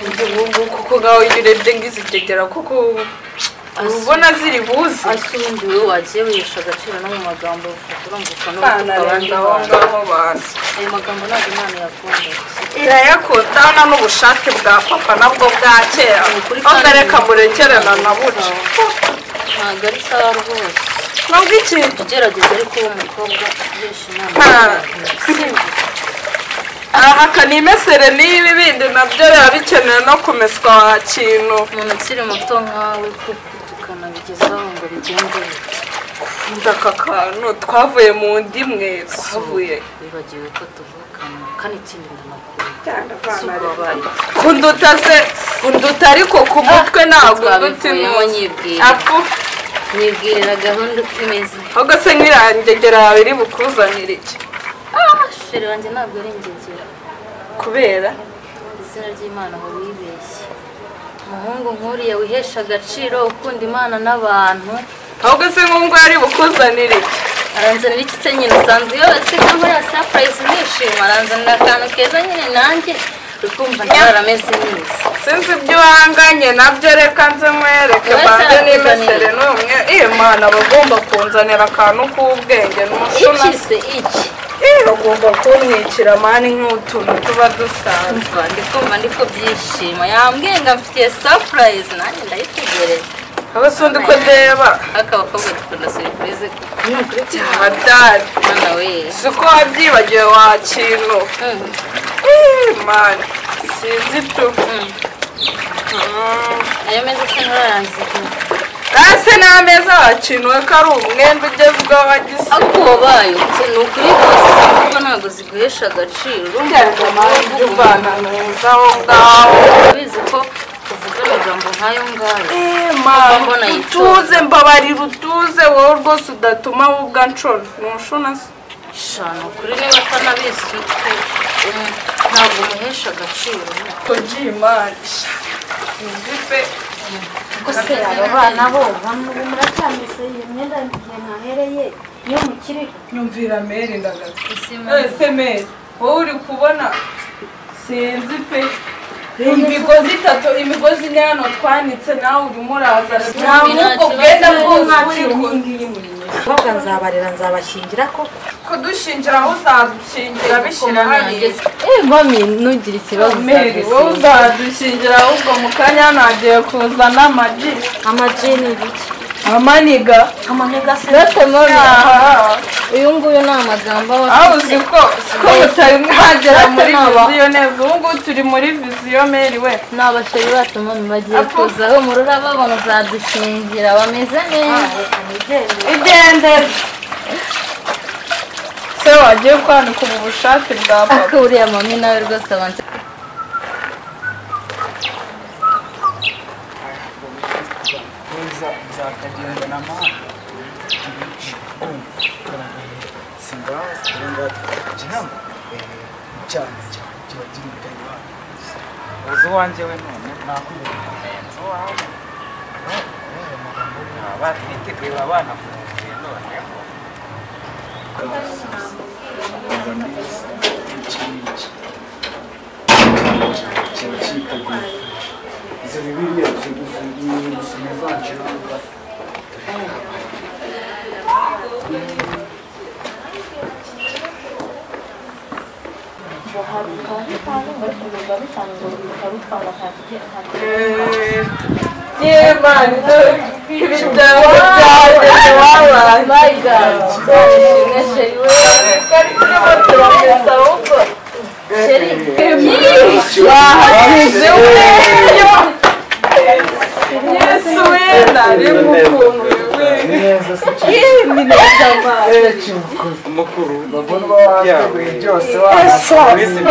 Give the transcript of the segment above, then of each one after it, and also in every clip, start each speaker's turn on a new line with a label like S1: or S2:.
S1: Ubu kuko ngaho iyo urebye ngizigegera kuko ubona ziri buze.
S2: Asundi wowe wagiye wihesha agaciro no mu magambo ufata urumva no gutuka abandi
S1: bantu.
S2: Ayo magambo ntabwo Imana yakunda.
S1: Irayakunda na n'ubushake bwa papa nabwo bwa kera. Ahubwo reka murekerana na buce.
S2: Ntabwo ari sawa rwose.
S1: Nubwo iki?
S2: Ugerageza ariko uwo mukobwa uhesha Imana.
S1: Aha kanimesere n'ibi bindi nabyo biba bikenewe no kumeswa wa kintu.
S2: Umuntu ukiri muto nkawe kuko tukanabigezaho ngo bigende bite.
S1: Ndaka kantu twavuye mu ndimwe twavuye.
S2: Wibagiwe ko tuvukana kandi ikindi ndanakunda.
S1: Kunduta se kunduta ariko ku mutwe ntabwo
S2: ndutimo nyibwira. Nyibwirira gahunda uko imeze.
S1: Ahubwo se nk'irangegera yawe iri bukuzanire iki?
S2: Sheri wanjye ntabwo ari ingegera.
S1: Kubera?
S2: Izina ry'Imana aho wibeshye. Umuhungu nk'uriya wihesha agaciro ukunda Imana n'abantu.
S1: Ahubwo se nk'ubwo yari bukuzanire iki?
S2: Aranzanira iki se nyine usanzwe iyo se nkora surprise nishima aranzanira akantu keza nyine nanjye ukumva ntarameze neza.
S1: Sinzi ibyo uhanganye nabyo reka nze mwereke banze n'imesere n'umwe. Imana bagomba kunzanira akantu k'ubwenge n'umushuna.
S2: Iki se iki?
S1: Bagomba kumwikira mani nk'utuntu tuba dusanzwe.
S2: Ndikumva ndiko byishima yambwiye ngo amfitiye surprise nanjye ndayitegereje.
S1: Aba se undi ko ndeba
S2: aka bakobwa dukunda surprise
S1: hatari
S2: mwana we
S1: siko wabyibagiwe wa kintu. Mani sinzi tu.
S2: Ayo meza se ntararangiza.
S1: Ese n'ameza wakintu ko ari umwenda ugezweho wagise.
S2: Ako wabaye ni ukuri rwose kuko ntabwo ziguhesha agaciro.
S1: Urumva uvana neza aho ngaho.
S2: Urabizi ko uvuga amagambo nk'ayo ngayo.
S1: Mama utuze mbabarira utuze wowe rwose udatuma wubwa nshona. Ntushona se?
S2: Shana ukuri niba atanabizi ntabwo umuhesha agaciro.
S1: Kojimana sinzi pe.
S3: Kuko se aba bana bo bamwe muracyamese iyo myenda igihe ntahereye iyo mukiri.
S1: Nyumvira Meri ndagato. Ese Meri wowe uri kubona sinzi pe. Imigozi itatu imigozi ine hano twanitse nawe urimo uraza. Ntabwo bwenda bwose uri
S3: Bakobwa nzabarera nzabashingira koko.
S1: Kudushingira aho uzadushingira bishyira hariya.
S2: Mami ntugire ikibazo.
S1: Meri wowe uzadushingira ahubwo mu kanya hano hagiye kuza n'amaji.
S3: Amaji ni ibiki?
S1: Amaniga.
S3: Amaniga se.
S2: Uyu nguyu ni amagambo aba.
S1: Aho uzi ko mutari mwagera muri viziyo neza. Ubu ngubu turi muri viziyo Meri we.
S2: Ni abasheri bacu mami bagiye kuza aho murura babona uzadushingira bameze neza.
S1: Igendere. Se wagiye kwanika ubu bushake bwa papa.
S2: Ako uriya mami nawe rwose abanza.
S4: Uzi wanjye we none nakwirenza wawe batwiteguye abana kuvuye noneho
S5: izo bibiliya gusoma ivanjiri.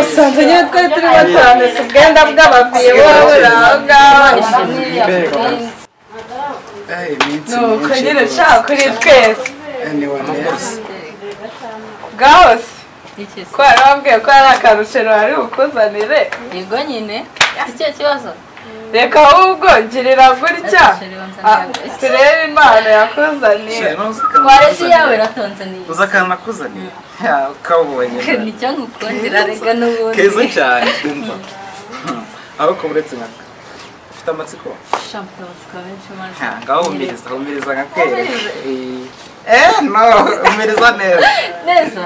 S1: Usanze nyine twari turi batanu si ubwenda bw'abaviye wowe aho ngaho nuko nyine nshaka kuri twese bwahose ko wari wambwiye ko hari akarushero wari bukuzanire.
S2: Yego nyine icyo kibazo
S1: reka ahubwo ngirira gutya turebe impano yakuzaniye.
S2: Warezi yawe ratonze niyo
S4: uza akantu nakuzaniye kabonye
S2: nicyo nkukundira rega n'ubundi
S4: keza cyane. Umva Ariko uretse nka ufite amatsiko.
S2: Shampoo amatsiko menshi maze.
S4: Ngaho umiriza, umiriza nka kere. No, umiriza neza.
S2: Neza.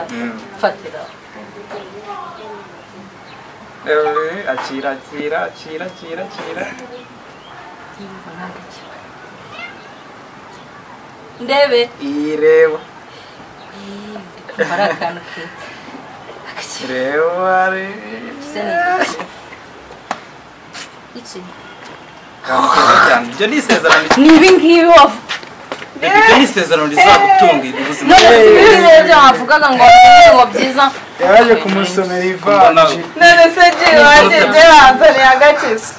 S2: Fatira.
S4: Akira, akira, akira, akira, akira.
S2: Ndebe.
S4: Ireba.
S2: Kumara akantu ke.
S4: Reba.
S2: Iki.
S4: Ibyo ni isezerano.
S2: Ni ibi ngibi wavuga.
S4: Ibyo ni isezerano rizagutunga ubuzima.
S2: None si ibyo wavugaga ngo ngo byiza.
S5: Yaje kumusomera ivanjiri.
S1: None se jiwaje jeranzaniye agakiza.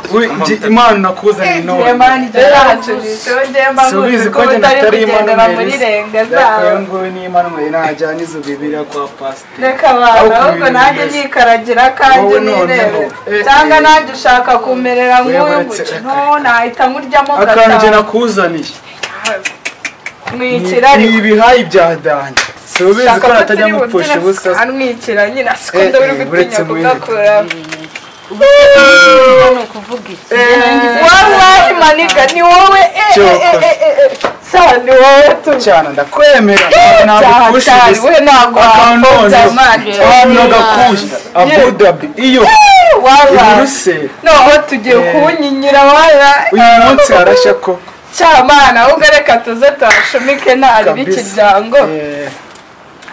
S5: Imana nakuzaniye none.
S1: Imana irancurisha njye
S5: Subizi ko njye
S1: utari
S5: natari
S1: kugendera
S5: Emmanuel.
S1: muri renga zawe.
S5: Uyu nguyu ni Emmanuel najyana izo Bibiliya kwa pasiteri.
S1: Reka abantu ahubwo nanjye nikaragira kandi
S5: Wowe noneho.
S1: nirebe. Cyangwa nanjye ushaka kumerera nk'uyu
S5: uretse
S1: nguyu. No, nahita nkuryamo
S5: Akantu njye
S1: gatanu.
S5: nakuzaniye.
S1: Mwikira
S5: Ni
S1: ariko.
S5: ibihayi bya danje. Subizi ko natajya mupfusha ubusa.
S1: Anwikira nyine asiko ndaburi gutinya
S5: Uretse muhire.
S1: kugakura.
S2: Ni ukuvuga iki?
S1: Wallahi maniga ni wowe ni wowe tu.
S5: Cyane ndakwemera. Ntabwo upfusha ubusa.
S1: We ntabwo
S5: Akantu
S1: wapfobya
S5: noneho.
S1: mani.
S5: Ahantu gakuye. Abu Dhabi. Iyo.
S1: Wallahi.
S5: Buruseli.
S1: Noneho tugiye kuwunyinyira wala.
S5: Uyu munsi harashya koko.
S1: Cyamana ahubwo reka tuze tuhashumike ntari
S5: Kabisa.
S1: b'ikiryango.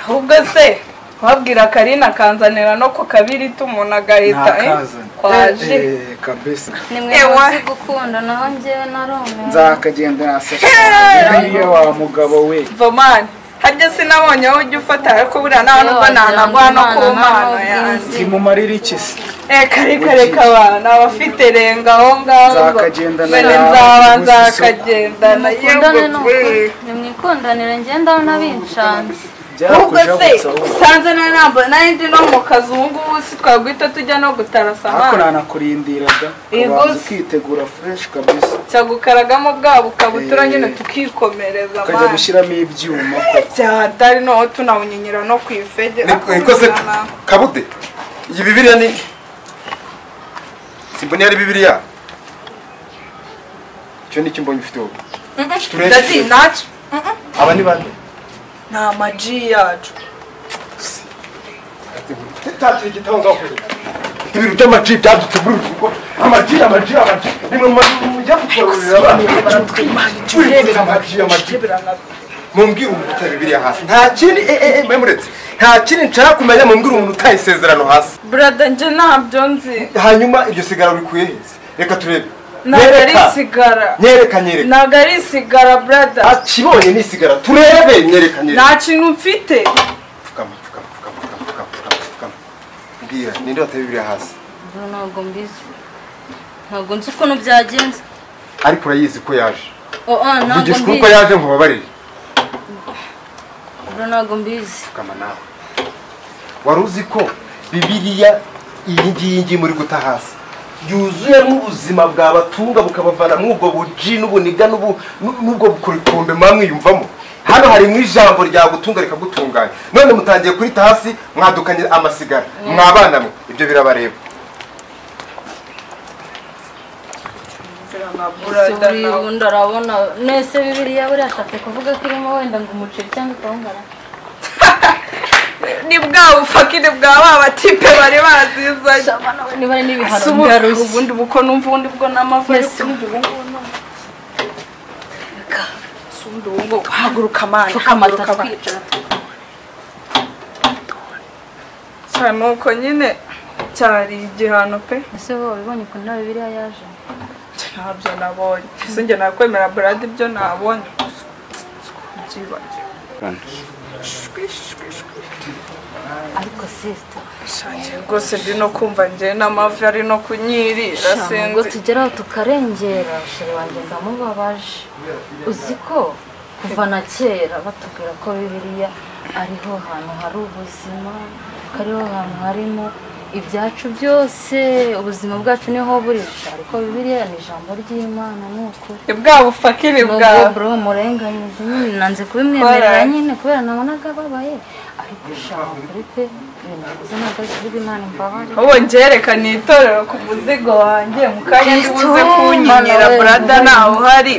S1: Ahubwo se wabwira Karina akanzanira no ku kabiri umuntu agahita
S5: Nakazana.
S1: kwaje.
S5: Kabisa.
S2: Nimwe muzi gukunda naho njyewe narumiwe.
S5: Nzakagenda nasashe. Bibiliya wa mugabo we.
S1: Vomani harya sinabonye aho ujya ufata ariko buriya nta nubwo ntanagwa no ku mpano yanjye.
S5: Ntimumarira iki se?
S1: Reka reka abana abafite renga aho ngaho.
S5: Nzakagendana
S1: Bene
S5: nawe,
S1: nzaba
S5: ubuze isoko.
S1: nzakagendana
S2: Nimukundane
S1: yewe.
S2: n'ukuri. Nimwikundanire njye ndabona bincanze.
S1: Ahubwo se
S5: Byarakujabuza wowe.
S1: usanze nari ndi no mu kazi ubu ngubu si twaguhita tujya no gutarasa
S5: Ariko
S1: amana.
S5: nanakurindira da.
S1: Yego
S5: Ukabanza
S1: se.
S5: ukitegura fresh kabisa.
S1: Cyagukaragamo bwa bukabutura nyine tukikomereza
S5: Ukajya
S1: amana.
S5: gushyiramo ibyuma koko.
S1: Byatari noneho tunawunyinyira no ku ifege.
S6: Niko se Kabude. Iyi Bibiliya ni Simboni ari Bibiliya. Icyo ni mbonye ufite wowe.
S1: Dadi nacu.
S6: Aba ni bande?
S1: Ni amaji yacu.
S6: Tatira igitabo ngaho. Ibintu by'amaji byadutse muri uru rugo. Amaji, amaji, amaji. Nimwe mujya kugarurira abana. Amaji, amaji. Mumbwire umuntu utaye Bibiliya hasi. Nta kindi muretse. Nta kindi nshaka kumenya mumbwire umuntu utaye isezerano hasi.
S1: Brother nje ntabyo nzi.
S6: Hanyuma iryo sigara urikuye he? Reka turebe.
S1: Ntabwo ari isigara.
S6: Nyereka nyereka.
S1: Ntabwo ari isigara brother.
S6: Akibonye ni isigara. Turebe nyereka nyereka.
S1: Nta kintu mfite.
S6: Pfukama pfukama pfukama pfukama pfukama. Mbwira ninde wataye Bibiliya hasi?
S2: Ntabwo mbizi. Ntabwo nzi ukuntu byagenze.
S6: Ariko urayizi ko yaje.
S2: Ntabwo
S6: Vugisha
S2: mbizi.
S6: uko yaje nkubabarire.
S2: Ntabwo mbizi.
S6: Pfukama nawe. Wari uzi ko Bibiliya iyi ngiyi muri guta hasi yuzuyemo ubuzima bwabatunga bukabavana mw'ubwo buji n'ubuniga n'ubwo bukurikombe mwamwiyumvamo. Hano harimo ijambo ryagutunga rikagutunganya. None mutangiye kurita hasi mwadukanye amasigara mwabana mwe ibyo birabareba.
S2: Ubundi arabona nese Bibiliya buriya ashatse kuvuga ko irimo wenda ngo umuceri cyangwa akawungara.
S1: Ni bwa bufakire bwa ba batipe bari bazizanye.
S2: Niba ari n'ibihano ndarushye.
S1: Ubundi buko numva ubundi bwo n'amavu ari ubundi ubu Sundi ubu haguruka mani haguruka twicara. Cyane uko nyine cyari igihano pe.
S2: Ese wowe wabibonye ukuntu Bibiliya yaje?
S1: Ntabyo nabonye. Ese njye nakwemera Brad ibyo nabonye. Byibagiwe.
S2: Ariko sister
S1: Shanje rwose ndi no kumva nje n'amavi ari no kunyirira sinzi.
S2: Ngo tugeraho tukarengera sheri wanjye ndamubabaje. Uzi ko kuva na kera batubwira ko Bibiliya ariho hantu hari ubuzima, ko ariho hantu harimo ibyacu byose, ubuzima bwacu niho buri. Ariko Bibiliya ni ijambo ry'Imana n'ukuri.
S1: Bwa bufakire bwa
S2: bro murenganyije nyine nanze kubimwemerera nyine kubera nabonaga babaye. Ariko shaka kuri pe Ibintu bivuze ntabwo ari Imana imbabarire.
S1: Ubu ngerekana itorero ku muzigo wanjye mu kanya ndibuze kunyinyira brother ntawe uhari.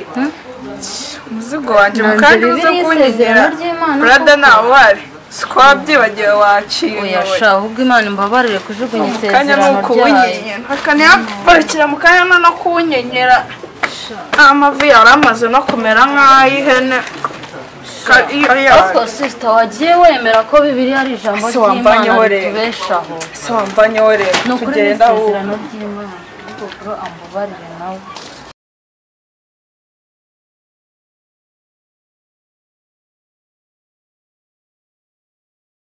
S1: Umuzigo wanjye mu kanya ndibuze kunyinyira brother ntawe uhari. Siko wabyibagiwe waciye.
S2: Oya sha, ahubwo Imana imbabarire kujugunya
S1: isezerano
S2: ryayo.
S1: Akaniyaparikira mu kanya no kuwunyenyera. Amavi yari amaze no kumera nk'ay'ihene.
S2: Ariko sister wagiye wemera ko Bibiliya ari ijambo ry'Imana ritubeshaho.
S1: Se wamvanyeho rero
S2: tugenda
S1: isezerano
S2: ry'Imana. Ariko bro ambabarire nawe.